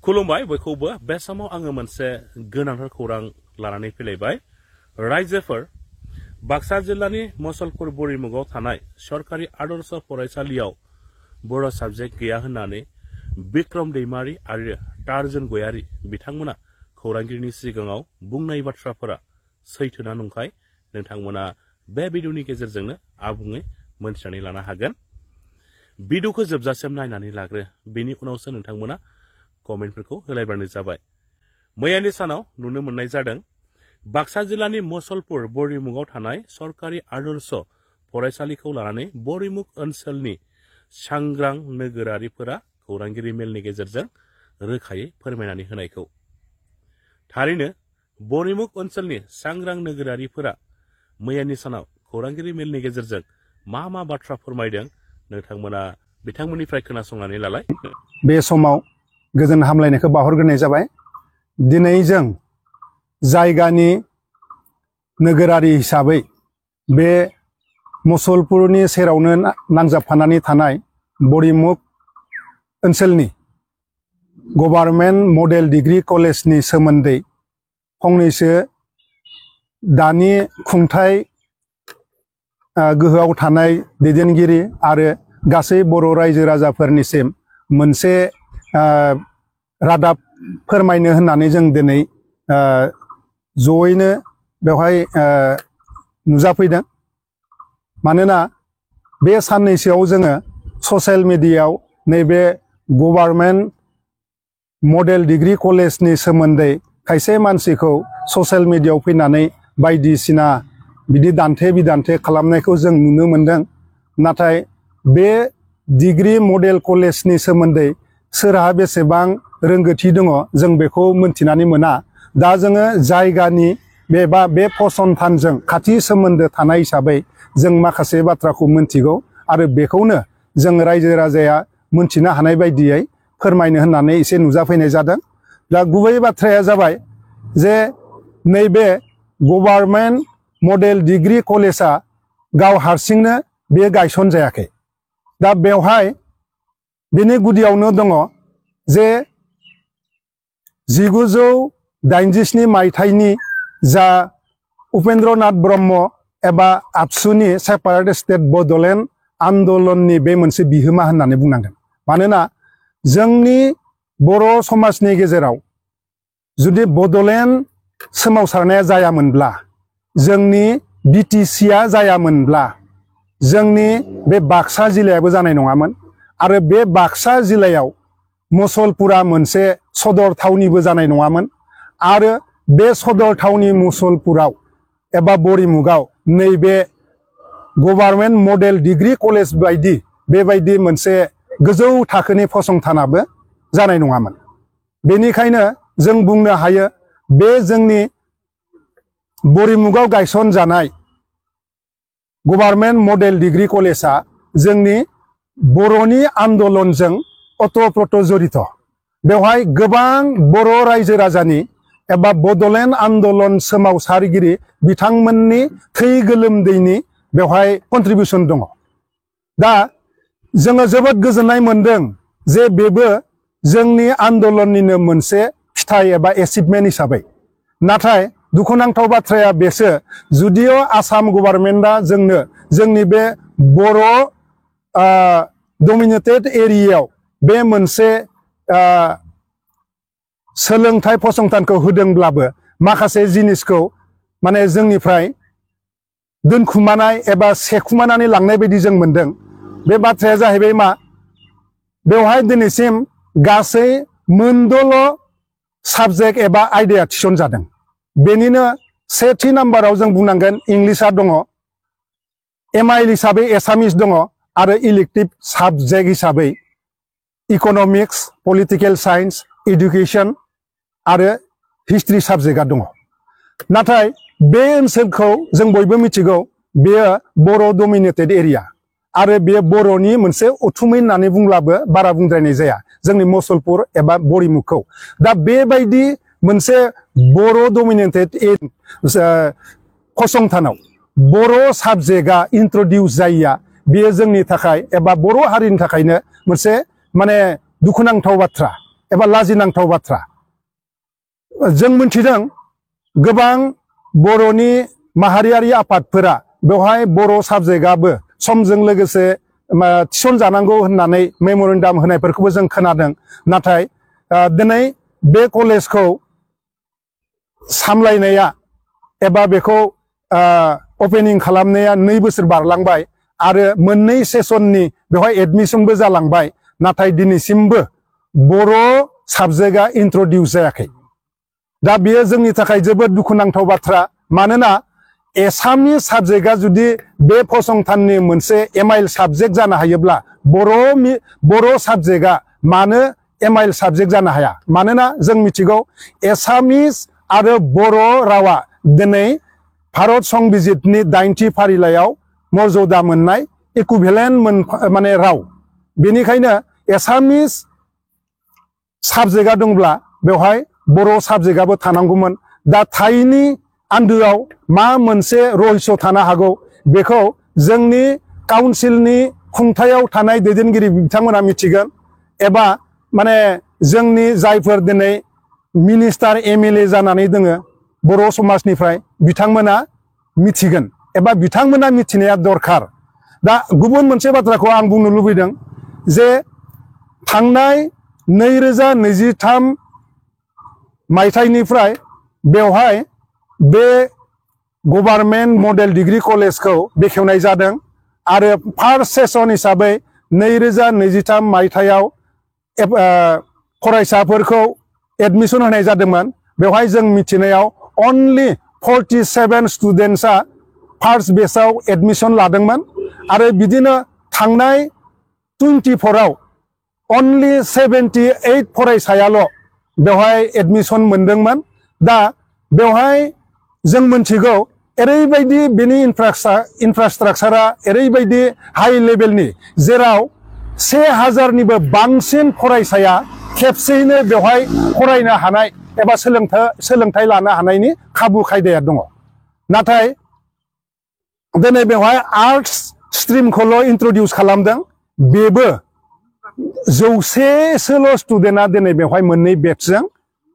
खुलुमबाय बयखौबो बे समाव आङो मोनसे गोनांथार खौरां लानानै फैलायबाय रायजोफोर बाक्सा जिल्लानि मसलपुर बरिमुगाव थानाय सरकारि आदर्श फरायसालियाव बर' साबजेक्ट गैया होननानै बिक्रम दैमारी आरो टार्जुन गयारी बिथांमोना खौरांगिरिनि सिगाङाव बुंनाय बाथ्राफोरा सैथोना नंखाय नोंथांमोना बे भिडिअनि गेजेरजोंनो आबुङै मोनथिनानै लानो हागोन। भिडिअखौ जोबजासिम नायनानै लाग्रो बेनि उनावसो नोंथांमोना कमेन्टफोरखौ होलायबानो जाबाय। मैयानि सानाव नुनो मोननाय जादों बाक्सा जिल्लानि मसलपुर बरिमुगाव थानाय सरकारि आदर्श फरायसालिखौ लानानै बरिमुग ओनसोलनि सांग्रां नोगोरारिफोरा खौरांगिरि मेलनि गेजेरजों रोखायै फोरमायनानै होनायखौ। थारैनो बरिमुग ओनसोलनि सांग्रां नोगोरारिफोरा मैयानि सानाव खौरांगिरि मेलनि गेजेरजों मा मा बाथ्रा फोरमायदों नोंथांमोना बिथांमोननिफ्राय खोनासंनानै लालाय। बे समाव गोजोन हामलायनायखौ बावहरग्रोनाय जाबाय। दिनै जों जायगानि नोगोरारि हिसाबै बे मसलपुरनि सेरावनो नांजाबफानानै थानाय बरिमुग ओनसोलनि गभार्नमेन्ट मडेल डिग्री कलेजनि सोमोन्दै फंनैसो दानि खुंथाय गोहोआव थानाय दैदेनगिरि आरो गासै बर' रायजो राजाफोरनिसिम मोनसे रादाब फोरमायनो होननानै जों दिनै जयैनो बेवहाय नुजाफैदों। मानोना बे साननैसोआव जोङो ससियेल मिडियायाव नैबे गभार्नमेन्ट मडेल डिग्री कलेजनि सोमोन्दै खायसे मानसिखौ ससियेल मिडियायाव फैनानै बायदिसिना बिदि दान्थे बिदान्थे खालामनायखौ जों नुनो मोनदों। नाथाय बे डिग्री मडेल कलेजनि सोमोन्दै सोरहा बेसेबां रोंगौथि दङ जों बेखौ मोनथिनानै मोना। दा जोङो जायगानि बे फसंथानजों खाथि सोमोन्दो थानाय हिसाबै जों माखासे बाथ्राखौ मोनथिगौ आरो बेखौनो जों रायजो राजाया मोनथिनो हानाय बायदियै फोरमायनो होननानै एसे नुजाफैनाय जादों। दा गुबै बाथ्राया जाबाय जे नैबे गभार्नमेन्ट मडेल डिग्री कलेजआ गाव हारसिंनो बे गायसनजायाखै। दा बेवहाय बेनि गुदियावनो दङ जे 1987 मायथाइनि जा उपेन्द्रनाथ ब्रह्म एबा आबसुनि सेपारेट स्टेट बड'लेण्ड आन्दलननि बे मोनसे बिहोमा होननानै बुंनांगोन। मानोना जोंनि बर' समाजनि गेजेराव जुदि बड'लेण्ड सोमावसारनाया जायामोनब्ला, जोंनि बिटिसिआ जायामोनब्ला जोंनि बे बाक्सा जिल्लायाबो जानाय नङामोन आरो बे बाक्सा जिल्लायाव मसलपुरा मोनसे सदर थावनिबो जानाय नङामोन आरो बे सदर थावनि मसलपुराव एबा बरिमुगाव नैबे गभार्नमेन्ट मडेल डिग्री कलेज बायदि बेबायदि मोनसे गोजौ थाखोनि फसंथानाबो जानाय नङामोन। बेनिखायनो जों बुंनो हायो बे जोंनि बरिमुगाव गायसनजानाय गभार्नमेन्ट मडेल डिग्री कलेजआ जोंनि बर'नि आन्दलनजों अतप्रत जड़ित। बेवहाय गोबां बर' रायजो राजानि एबा बड'लेण्ड आन्दलन सोमावसारगिरि बिथांमोननि थै गोलोमदैनि बेवहाय कन्ट्रिबिउसन दङ। दा जोङो जोबोद गोजोननाय मोनदों जे बेबो जोंनि आन्दलननिनो मोनसे फिथाइ एबा एचिभमेन्ट हिसाबै। नाथाय दुखुनांथाव बाथ्राया बेसो जुदियो आसाम गभार्नमेन्टआ जोंनो जोंनि बे बर' डमिनेटेड एरियायाव बे मोनसे सोलोंथाइ फसंथानखौ होदोंब्लाबो माखासे जिनिसखौ माने जोंनिफ्राय दोनखुमानाय एबा सेखुमानानै लांनाय बायदि जों मोनदों। बे बाथ्राया जाहैबाय मा, बेवहाय दिनैसिम गासै मोनद'ल' साबजेक्ट एबा आयदाया थिसनजादों। बेनिनो सेथि नाम्बाराव जों बुंनांगोन इंलिशआ दङ, एमआइएल हिसाबै एसामिस दङ आरो इलेक्टिभ साबजेक्ट हिसाबै इक'नमिक्स, पलिटिकेल साइन्स, एडुकेसन आरो हिस्ट्रि साबजेक्टआ दङ। नाथाय बे ओनसोलखौ जों बयबो मिथिगौ बेयो बर' डमिनेटेड एरिया आरो बे बर'नि मोनसे अथुमै होननानै बुंब्लाबो बारा बुंद्रायनाय जाया जोंनि मसलपुर एबा बरिमुगखौ। दा बेबायदि मोनसे बर' डमिनेटेड फसंथानाव बर' साबजेक्टआ इन्ट्रडिउस जायैया बेयो जोंनि थाखाय एबा बर' हारिनि थाखायनो मोनसे माने दुखुनांथाव बाथ्रा। एबा लाजिनांथाव बाथ्रा। जों मिथिदों गोबां बर'नि माहारियारि आफादफोरा बेवहाय बर' साबजेक्टआबो समजों लोगोसे थिसनजानांगौ होननानै मेम'रेन्डाम होनायफोरखौबो जों खोनादों। नाथाय दिनै बे कलेजखौ सामलायनाया एबा बेखौ ओपनिं खालामनाया 2 बोसोर बारलांबाय आरो मोननै सेसननि बेवहाय एडमिशनबो जालांबाय। नाथाय दिनैसिमबो बर' साबजेक्टआ इन्ट्रडिउस जायाखै। दा बेयो जोंनि थाखाय जोबोद दुखुनांथाव बाथ्रा। मानोना एसामिस साबजेक्टआ जुदि बे फसंथाननि मोनसे एमआइएल साबजेक्ट जानो हायोब्ला बर' साबजेक्टआ मानो एमआइएल साबजेक्ट जानो हाया? मानोना जों मिथिगौ एसामिस आरो बर' रावा दिनै भारत संबिजितनि 80 फारिलाइयाव मर्यादा मोननाय इकुइभेलेन्ट माने राव। बेनिखायनो एसामिस साबजेक्टआ दंब्ला बेवहाय बर' साबजेक्टआबो थानांगौमोन। दा थाइनि आन्दोआव मा मोनसे रहस्य थानो हागौ बेखौ जोंनि काउन्सिलनि खुंथायाव थानाय दैदेनगिरि बिथांमोना मिथिगोन एबा माने जोंनि जायफोर दिनै मिनिस्टार एमएलए जानानै दोङो बर' समाजनिफ्राय बिथांमोना मिथिगोन एबा बिथांमोना मिथिनाया दरखार। दा गुबुन मोनसे बाथ्राखौ आं बुंनो लुबैदों जे थांनाय 2023 मायथाइनिफ्राय बेवहाय बे गभर्नमेन्ट मडेल डिग्री कलेजखौ बेखेवनाय जादों आरो फार्स्ट सेसन हिसाबै 2023 मायथाइयाव फरायसाफोरखौ एडमिशन होनाय जादोंमोन। बेवहाय जों मिथिनायाव अनलि 47 स्टुडेन्ट्सआ फार्स्ट बेचआव एडमिशन लादोंमोन आरो बिदिनो थांनाय 24 आव अनलि 78 फरायसायाल' बेवहाय एडमिशन मोनदोंमोन। दा बेवहाय जों मिथिगौ ओरैबायदि बेनि इनफ्रास्ट्राक्चारा ओरैबायदि हाई लेभेलनि जेराव 1000निबो बांसिन फरायसाया खेबसेयैनो बेवहाय फरायनो हानाय एबा सोलोंथाइ लानो हानायनि खाबु खायदाया दङ। नाथाय दिनै बेवहाय आर्ट्स स्ट्रिमखौल' इन्ट्रडिउस खालामदों। बेबो 100सोल' स्टुडेन्टआ दिनै बेवहाय मोननै बेचजों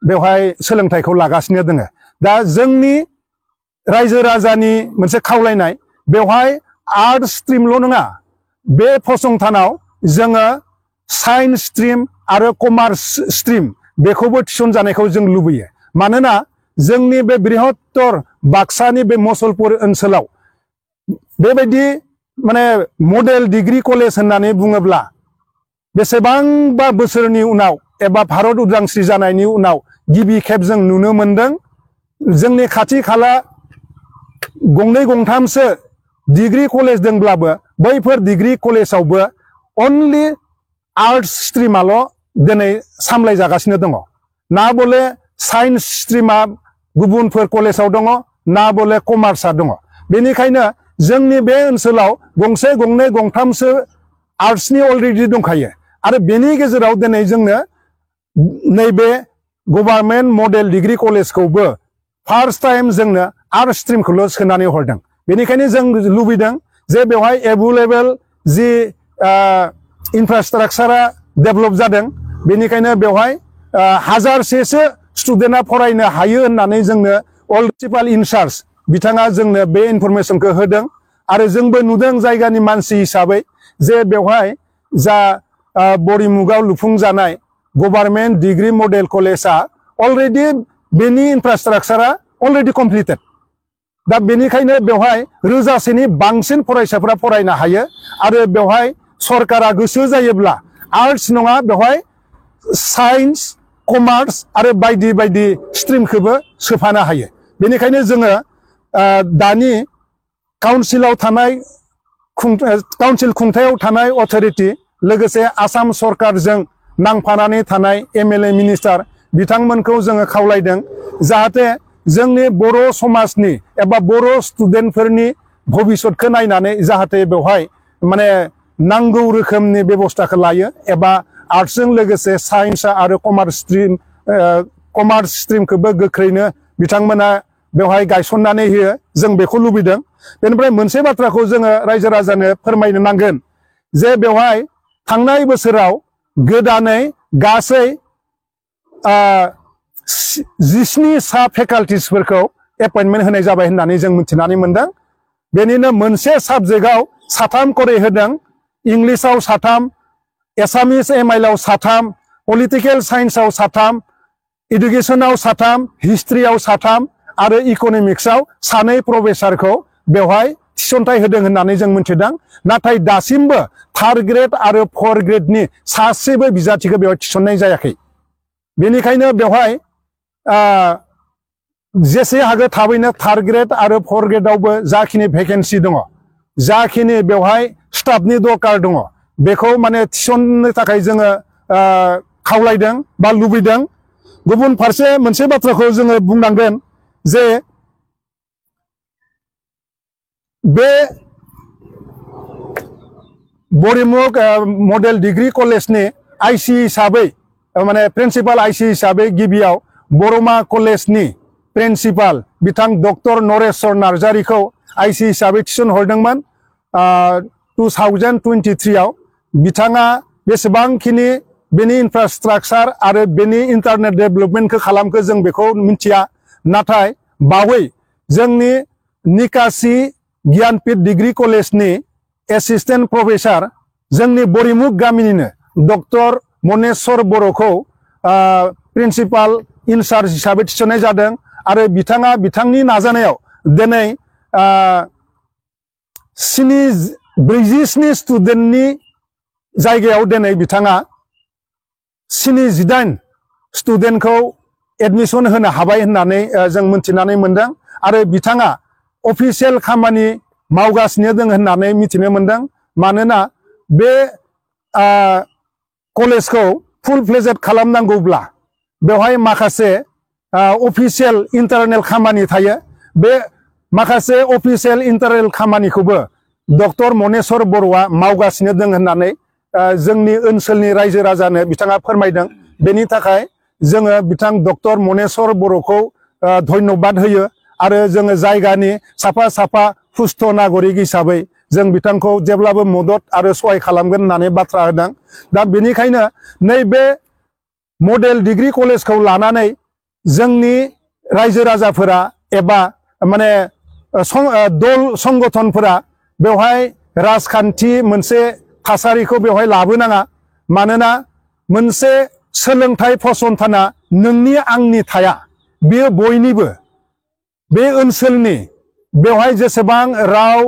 बेवहाय सोलोंथाइखौ लागासिनो दङ। दा जोंनि रायजो राजानि मोनसे खावलायनाय बेवहाय आर्ट्स स्ट्रिमल' नङा बे फसंथानाव जोङो साइन्स स्ट्रिम आरो कमार्स स्ट्रिम बेखौबो थिसनजानायखौ जों लुबैयो। मानोना जोंनि बे बृहत्तर बाक्सानि बे मुसलपुर ओनसोलाव बेबायदि माने मडेल डिग्री कलेज होननानै बुङोब्ला बेसेबांबा बोसोरनि उनाव एबा भारत उदांस्रि जानायनि उनाव गिबि खेब जों नुनो मोनदों। जोंनि खाथि खाला 2-3सो डिग्री कलेज दंब्लाबो बैफोर डिग्री कलेजावबो अनलि आर्ट्स स्ट्रिमाल' दिनै सामलाय जागासिनो दङ। ना बले साइन्स स्ट्रिमा गुबुनफोर कलेजाव दङ ना बले कमार्सआ दङ। बेनिखायनो जोंनि बे ओनसोलाव 1-2-3सो आर्ट्सनि अलरेडि दंखायो आरो बेनि गेजेराव दिनै जोंनो नैबे गभर्नमेन्ट मडेल डिग्री कलेजखौबो फार्स्ट टाइम जोंनो आर्ट्स स्ट्रिमखौल' सोनानै हरदों। बेनिखायनो जों लुबैदों जे बेवहाय एभेलेबल जि इनफ्रास्ट्राक्चारा डेभेलप जादों बेनिखायनो बेवहाय 1000सेसो स्टुडेन्टआ फरायनो हायो होननानै जोंनो अल प्रिन्सिपाल इनचार्ज बिथाङा जोंनो बे इनफरमेशनखौ होदों आरो जोंबो नुदों जायगानि मानसि हिसाबै जे बेवहाय जा बरिमुगाव लुफुंजानाय गभर्नमेन्ट डिग्री मडेल कलेजआ अलरेडि बेनि इनफ्रास्ट्राक्चारा अलरेडि कमप्लिटेड। दा बेनिखायनो बेवहाय 1000सेनि बांसिन फरायसाफोरा फरायनो हायो आरो बेवहाय सरकारा गोसो जायोब्ला आर्ट्स नङा बेवहाय साइन्स कमार्स आरो बायदि बायदि स्ट्रिमखौबो सोफानो हायो। बेनिखायनो जोङो दानि काउन्सिलाव थानाय काउन्सिल खुंथायाव थानाय अथरिटि लोगोसे आसाम सरकारजों नांफानानै थानाय एमएलए मिनिस्टार बिथांमोनखौ जोङो खावलायदों जाहाथे जोंनि बर' समाजनि एबा बर' स्टुडेन्टफोरनि भबिसतखौ नायनानै जाहाथे बेवहाय माने नांगौ रोखोमनि बेबस्थाखौ लायो एबा आर्ट्सजों लोगोसे साइन्स आरो कमार्स स्ट्रिमखौबो गोख्रैनो बिथांमोना बेवहाय गायसननानै होयो जों बेखौ लुबैदों। बेनिफ्राय मोनसे बाथ्राखौ जोङो रायजो राजानो फोरमायनो नांगोन जे बेवहाय थांनाय बोसोराव गोदानै गासै जिस्नि सा फेकाल्टिसफोरखौ एपइन्टमेन्ट होनाय जाबाय होननानै जों मिथिनानै मोनदों। बेनिनो मोनसे साबजेक्टआव 3 खरै होदों, इंलिसाव 3, एसामिस एमआइएलआव 3, पलिटिकेल साइन्सआव 3, इडुकेसनाव 3, हिस्ट्रियाव 3 आरो इक'नमिक्सआव 2 प्रफेसारखौ बेवहाय थिसनथाइ होदों होननानै जों मिथिदों। नाथाय दासिमबो 3rd ग्रेड आरो 4th ग्रेडनि सासेबो बिजाथिखौ बेवहाय थिसननाय जायाखै। बेनिखायनो बेवहाय जेसे हागौ थाबैनो 3rd ग्रेड आरो 4th ग्रेडआवबो जाखिनि भेकेन्सि दङ, जाखिनि बेवहाय स्टाफनि दरकार दङ, बेखौ माने थिसननो थाखाय जोङो खावलायदों बा लुबैदों। गुबुन फारसे मोनसे बाथ्राखौ जोङो बुंनांगोन जे बे बरिमुग मडेल डिग्री कलेजनि आइसि हिसाबै माने प्रिन्सिपाल आइसि हिसाबै गिबियाव बरमा कलेजनि प्रिन्सिपाल बिथां डक्टर नरेश्वर नार्जारिखौ आइसि हिसाबै थिसनहरदोंमोन 2023 आव। बिथाङा बेसेबांखिनि बेनि इनफ्रास्ट्राक्चार आरो बेनि इन्टारनेट डेभेलपमेन्टखौ खालामखो जों बेखौ मिथिया। नाथाय बावै जोंनि निकासि गियानपीठ डिग्री कलेजनि एसिस्टेन्ट प्रफेसार जोंनि बरिमुग गामिनिनो डक्टर मनेश्वर बर'खौ प्रिन्सिपाल इनचार्ज हिसाबै थिसननाय जादों आरो बिथाङा बिथांनि नाजानायाव दिनै 47 स्टुडेन्टनि जायगायाव दिनै बिथाङा 78 स्टुडेन्टखौ एडमिसन होनो हाबाय होननानै जों मिथिनानै मोनदों आरो बिथाङा अफिसियेल खामानि मावगासिनो दं होननानै मिथिनो मोनदों। मानोना बे कलेजखौ फुल फ्लेजेड खालामनांगौब्ला बेवहाय माखासे अफिसियेल इन्टारनेल खामानि थायो। बे माखासे अफिसियेल इन्टारनेल खामानिखौबो डक्टर मनेश्वर बर'आ मावगासिनो दं होननानै जोंनि ओनसोलनि रायजो राजानो बिथाङा फोरमायदों। बेनि थाखाय जोङो बिथां डक्टर मनेश्वर बर'खौ धन्यबाद होयो आरो जोङो जायगानि साफा साफा सुस्थ' नागरिक हिसाबै जों बिथांखौ जेब्लाबो मदद आरो सहाय खालामगोन होननानै बाथ्रा होदों। दा बेनिखायनो नैबे मडेल डिग्री कलेजखौ लानानै जोंनि रायजो राजाफोरा एबा माने दल संगठनफोरा बेवहाय राजखान्थि मोनसे थासारिखौ बेवहाय लाबोनाङा। मानोना मोनसे सोलोंथाइ फसंथाना नोंनि आंनि थाया, बेयो बयनिबो बे ओनसोलनि बेवहाय जेसेबां राव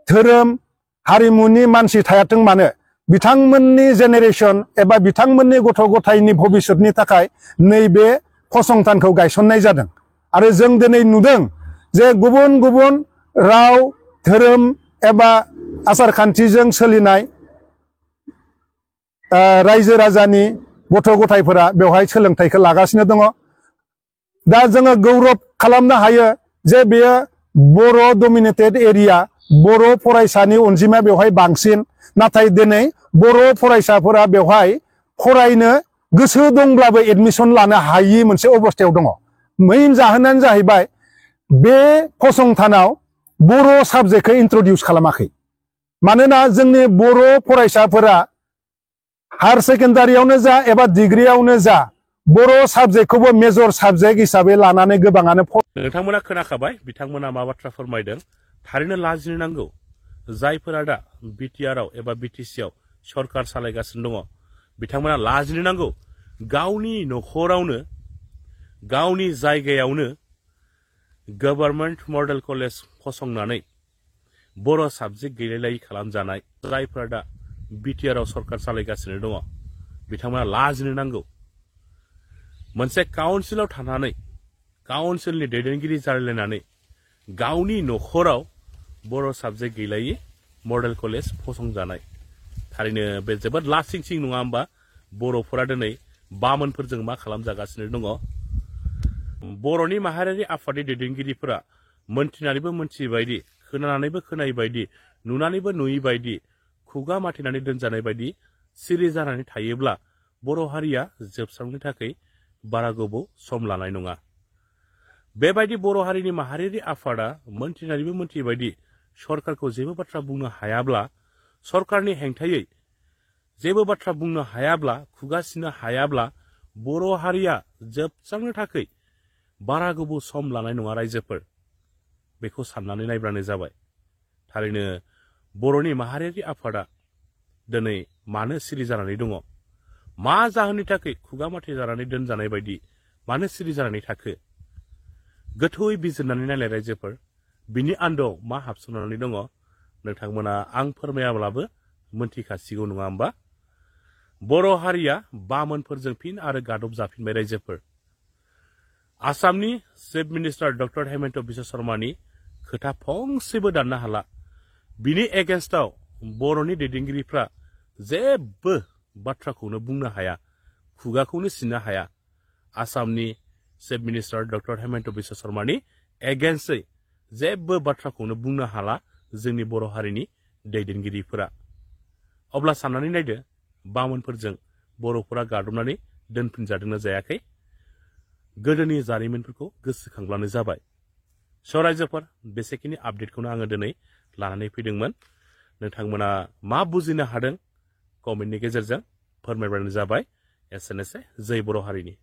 धोरोम हारिमुनि मानसि थायाथों मानो बिथांमोननि जेनेरेशन एबा बिथांमोननि गथ' गथायनि भबिष्यतनि थाखाय नैबे फसंथानखौ गायसननाय जादों। आरो जों दिनै नुदों जे गुबुन गुबुन राव धोरोम एबा आसार खान्थिजों सोलिनाय रायजो राजानि गथ' गथायफोरा बेवहाय सोलोंथाइखौ लागासिनो दङ। दा जोङो गौरब खालामनो हायो जे बेयो बर' डमिनेटेड एरिया, बर' फरायसानि अनजिमाया बेवहाय बांसिन। नाथाय दिनै बर' फरायसाफोरा बेवहाय फरायनो गोसो दंब्लाबो एडमिसन लानो हायि मोनसे अबस्थायाव दङ। मेइन जाहोनानो जाहैबाय बे फसंथानाव बर' साबजेक्टखौ इन्ट्रडिउस खालामाखै। मानोना जोंनि बर' फरायसाफोरा हायार सेकेन्डारियावनो जा एबा डिग्रियावनो जा बर' साबजेक्टखौबो मेजर साबजेक्ट हिसाबै लानानै गोबाङानो नोंथांमोना खोनाखाबाय बिथांमोना मा बाथ्रा फोरमायदों। थारैनो लाजिनो नांगौ जायफोरा दा बिटिआरआव एबा बिटिसिआव सरकार सालायगासिनो दङ बिथांमोना लाजिनो नांगौ। गावनि न'खरावनो गावनि जायगायावनो गभर्नमेन्ट मडेल कलेज फसंनानै बर' साबजेक्ट गैलायलायि खालामजानाय जायफोरा दा बिटिआरआव सरकार सालायगासिनो दङ बिथांमोना लाजिनो नांगौ। मोनसे काउन्सिलाव थानानै काउन्सिलनि दैदेनगिरि जालायलायनानै गावनि न'खराव बर' साबजेक्ट गैलायि मडेल कलेज फसंजानाय थारैनो बे जोबोद लासिंसिं नङा होमबा? बर'फोरा दिनै बामोनफोरजों मा खालामजागासिनो दङ। बर'नि माहारियारि आफादनि दैदेनगिरिफोरा मोनथिनानैबो मोनथियै बायदि, खोनानानैबो खोनायै बायदि, नुनानैबो नुयै बायदि, खुगा माथिनानै दोनजानाय बायदि सिरि जानानै थायोब्ला बर' हारिया जोबस्रांनो थाखाय बारा गोबाव सम लानाय नङा। बेबायदि बर' हारिनि माहारियारि आफादा मोनथिनानैबो मोनथियै बायदि सरकारखौ जेबो बाथ्रा बुंनो हायाब्ला, सरकारनि हेंथायै जेबो बाथ्रा बुंनो हायाब्ला, खुगा सिनो हायाब्ला बर' हारिया जोबस्रांनो थाखाय बारा गोबाव सम लानाय नङा रायजोफोर बेखौ साननानै नायब्लानो जाबाय थारैनो बर'नि माहारियारि आफादा दिनै मानो सिरि जानानै दङ मा जाहोननि थाखाय खुगा माथि जानानै दोनजानाय बायदि मानो सिरि जानानै थाखो गोथौयै बिजिरनानै नायलाय रायजोफोर बिनि आन्दोआव मा हाबसोनानै दङ नोंथांमोना आं फोरमायाब्लाबो मोनथिखासिगौ नङा होमबा बर' हारिया बामोनफोरजों फिन आरो गादब जाफिनबाय रायजोफोर आसामनि chief minister doctor Himanta Biswa शर्मानि खोथा फंसेबो दाननो हाला बिनि एगेन्स्टआव बर'नि दैदेनगिरिफ्रा जेबो बाथ्राखौनो बुंनो हाया खुगाखौनो सिननो हाया आसामनि chief minister doctor Himanta Biswa शर्मानि एगेन्स्टै जेबो बाथ्राखौनो बुंनो हाला जोंनि बर' हारिनि दैदेनगिरिफोरा अब्ला साननानै नायदो बामोनफोरजों बर'फोरा गादबनानै दोनफिनजादोंना जायाखै गोदोनि जारिमिनफोरखौ गोसोखांब्लानो जाबाय रायजोफोर बेसेखिनि आपडेटखौनो आङो दिनै लानानै फैदोंमोन नोंथांमोना मा बुजिनो हादों कमेन्टनि गेजेरजों फोरमायब्लानो जाबाय एसेनोसै जै बर' हारिनि